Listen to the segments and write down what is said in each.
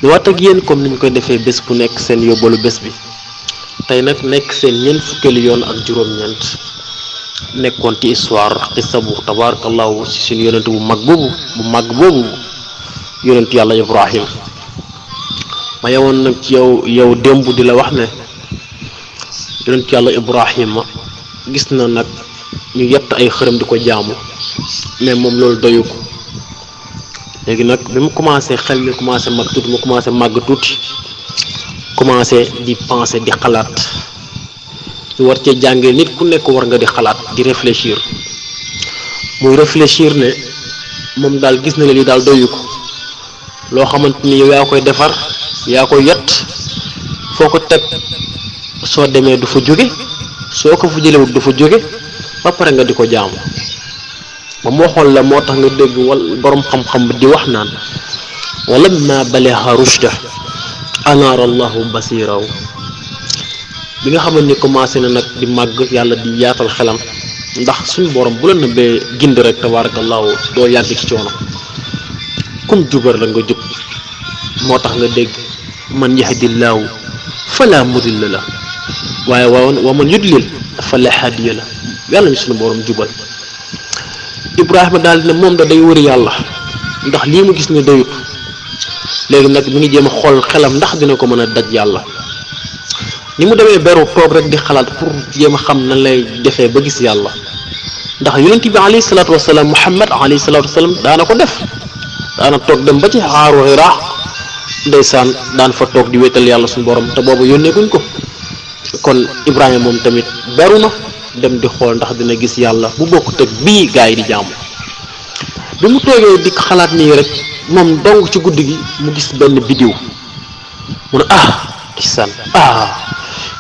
ñu wat ak yéen comme niñ koy defee bés bu nekk seen yóbbalu bés bi tey nag nekk seen ñeent fukkeelu yoon ak juróom-ñeent nekkoon ci histoire xissa bu tabarakallahu ci suñu yonent bu mag boobu yonent yàlla Ibrahim ma yewoon nag ci yow démb di la wax ne yonent yàlla Ibrahima gis na nag ñu yett ay xërëm di ko jaamu mais moom loolu doyu ko léegi nag bi mu commencé xel mi commencé màgg tuuti commencé di penser di xalaat ñu war cee jàngee nit ku nekk war nga di xalaat di réfléchir muy réfléchir ne moom daal gis na ne lii daal doyu ko loo xamante ni yow yaa koy defar yaa koy yett foo ko teg soo demee du fa jóge soo ko fa jëlewut du fa jóge ba pare nga di ko jaamu ba moo xool la moo tax nga dégg boroom xam-xam di wax naan walamma balagha rushda anaara allahu basiraw bi nga xamante ni commencé na nag di màgg yàlla di yaatal xelam ndax suñu borom bu la nëbbee gindi rek tabarakallahu doo yàgg ci coono kum jubar la nga jub moo tax nga dégg man yahdillaahu fala mudilla la waaye wa man yudlil fala hadiya la yàlla ñu suñu borom jubal Ibrahima daal ne moom da day wëri yàlla ndax lii mu gis ne doyut léegi nag mi ngi jéem a xool xelam ndax dina ko mën a daj yàlla ni mu demee beru toog rek di xalaat pour jéem a xam nan lay defee ba gis yàlla ndax yonent bi alayhi salaatu wasalaam Muhammad alayhi salaatu wasalaam daana ko def daana toog dem ba ci xaaru Hiraa ndeysaan daan fa toog di wéetal yàlla suñu borom te boobu yónneekuñ ko kon Ibrahima moom tamit beru na dem di xool ndax dina gis yàlla bu bokkut ak bii gaa yi di jaamu bi mu toogee di xalaat nii rek moom dong ci guddi gi mu gis benn bidiw mu ne ndeysaan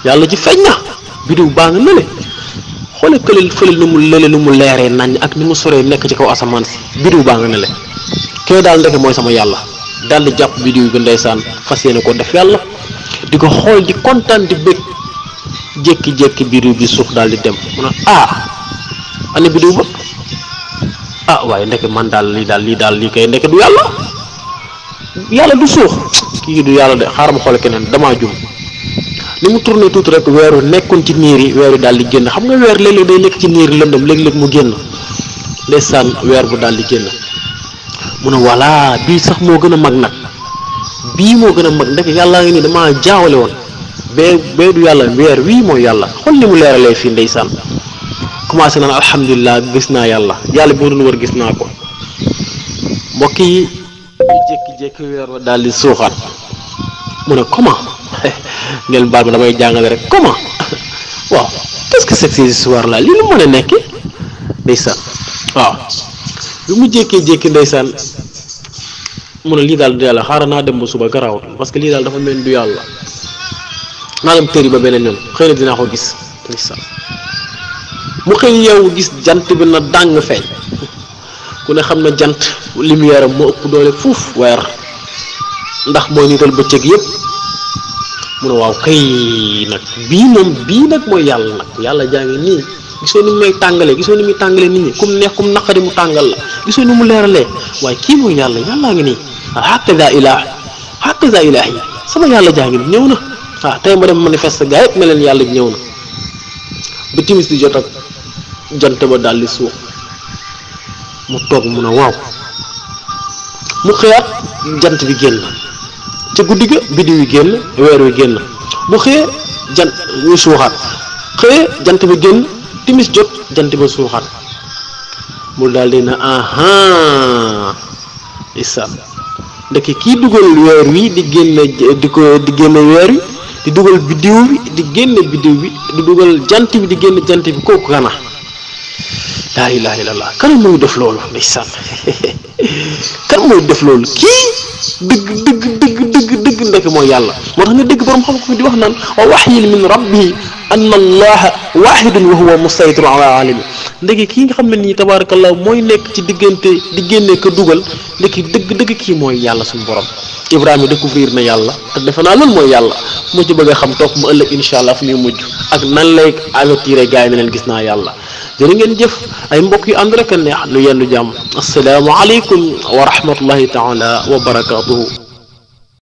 yàlla ji feeñ na bidiw baa nga nële xoole fële nu mu leeree nañ ak ni mu soree nekk ci kaw asamaan si bidiw baa nga nële kee daal ndeke mooy sama yàlla daal di jàpp bidiw bi ndeysaan fas yéene ko def yàlla di ko xool di kontaan di bëgg jékki-jékki bidiw bi suuf daal di dem mu ne ana bidiw ba waaye ndeke man daal lii kay ndeke du yàlla du suux kii du yàlla de xaaral ma xool keneen damaa jum ni mu tourné tuuti rek weeru nekkoon ci niir yi weeru daal di génn xam nga weer léeg-léeg day nekk ci niir yi lëndëm léeg-léeg mu génn ndeysaan weer bu daal di génn mu ne voilà bii sax moo gën a mag nag bii moo gën a mag ndeke yàllaa ngi nii damaa jaawale woon bee du yàlla weer wii mooy yàlla xool ni mu leeralee fii ndeysaan commencé naan alhamdulilah gis naa yàlla bi ma doon wër gis naa ko mbokk yi jékki-jékki weer wa daal di suuxaat mu ne comment ngeen baal ma damay jàngale rek comment waaw qu'est-ce que c'est que ces histoires là lii lu mën a nekk ndeysaan waaw bi mu jékkee-jékki ndeysaan mu ne lii daal du yàlla xaaral naa dem ba suba garaawut parce que lii daal dafa mel ni du yàlla naa dem tëri ba beneen yoon xëy na dinaa ko gis ndeysaan mu xëy yow gis jant bi na dàng feeñ ku ne xam na jant lumière am moo ëpp doole fuuf weer ndax mooy nital bëccëg yëpp mu ne waaw kay nag bii nag mooy yàlla jaa ngi nii gisoo ni muy tàngalee nit ñi kum neex kum naqari mu tàngal la gisoo ni mu leeralee waaye kii mooy yàllaa ngi nii hakaza ilaahi sama yàlla jaa ngi nii ñëw na tey ma dem manifeste gaa yëpp mel leen yàlla ñëw na ba timis di jot ak jant ba daal di suux mu toog mu ne waaw mu xëyaat jant bi génn ca guddi ga biddiw yi génn weer wi génn mu xëyee jant wi suuxaat xëyee jant bi génn timis jot jant ba suuxaat mu daal di na isaan ndeke kii dugal weer wi di génne weer wi di dugal biddiw bi di génne biddiw bi di dugal jant bi di génne jant bi kooku kana laa ilaha illallah kan mooy def loolu ndeysaan kan mooy def loolu kii dëgg ndeke mooy yàlla moo tax nga dégg borom xam-xam di wax naan wa waxyin min rabbihi anna allaha wahidun wa huwa musaytirun ala alami ndeke kii nga xam ne nii tabarakallah mooy nekk ci diggante di génne ko dugal ndeke dëgg kii mooy yàlla suñu borom Ibrahima découvrir na yàlla te defe naa loolu mooy yàlla moo ci bëgg a xam topp ma ëllëg incha allah fu muy mujj ak nan lay avertir gars yi ne leen gis naa yàlla jërë ngeen jëf ay mbokk yu ànd rek a neex nu yendu jàmm assalaamu aleykum wa rahmatullahi taala wa barakatuhu